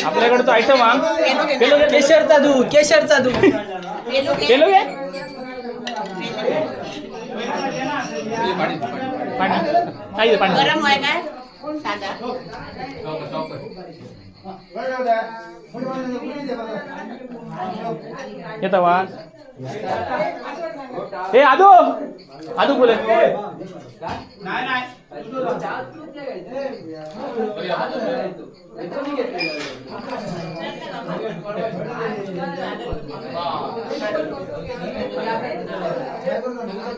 आपल्याकडे तो आयटम हा केशरचा दूध, केशरचा दूध पेलो घे पाणी काय पाणी गरम आहे काय साधा येता वास. ए आदू आदू बोले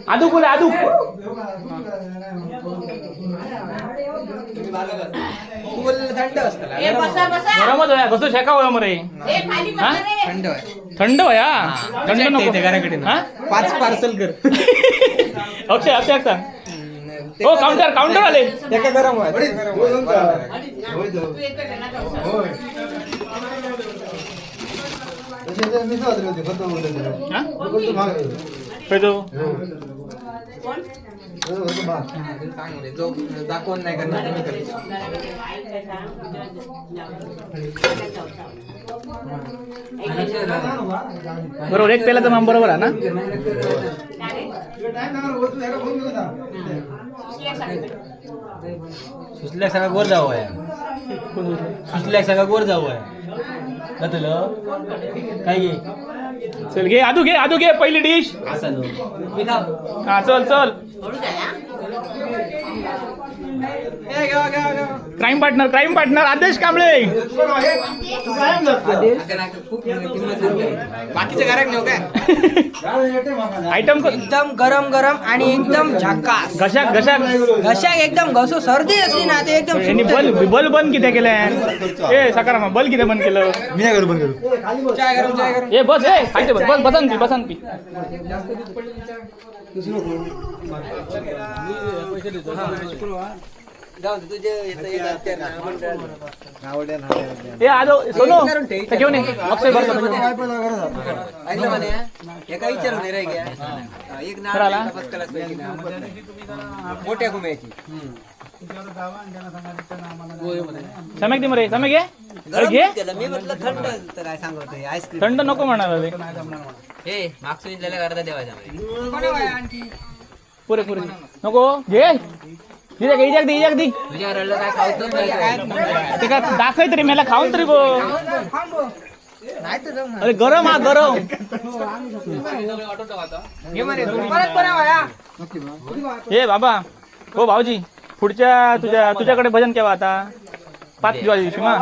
आदू बोले आदू. थंड असतं गरमच होया कसं शेका होया मरे. थंड थंड होया थंड नको घराकडे 5 पार्सल कर. अक्षय अक्षय सांग. हो काउंटर काउंटर आले त्याका गरम होय. जो दाखवून नाही करणार तुम्ही. बरोबर एक पेला तर माम बरोबर आहे ना. सुसल्याक सगळं गोर जावं आहे. सुसल्याक सगळं गोर जावं आहे जातलं काय घे. चल घे आदू घे आदू घे पहिली डिश. हा चल चल. Crime partner crime partner Adesh Kamble. बाकीच्या घरात नेऊ काय आयटम एकदम गरम गरम आणि एकदम झकास. घशाक घशाक घशाक एकदम घसो. सर्दी असली ना ते एकदम. बल बल बंद किती केलं? ए सकारामा बल किती बंद केलं? मी नाही करू बंद करू. चाय गरम चाय गरम. ए बस ए खायचे बस बस बसन पी बसन पी. ए आदो सोनू घेऊन ये अक्षय बरं. एका विचारून रे एक नाव मोठ्या घुम्याची सम्यक दे मरे सम्यक घे. अरे घे मी म्हटलं थंड काय सांगतोय आईस्क्रीम थंड नको म्हणाले. हे मागसून इथल्या अर्धा देवायचा पुरे पुरे नको घे. इजाक दे इजाक दे. तुझ्या रडलं काय खावतो ते काय दाखव तरी मला खाऊन तरी बघ. अरे गरम हा गरम. हे बाबा हो भाऊजी पुढच्या तुझ्या तुझ्याकडे भजन केव्हा आता? 5 दिवशी मा.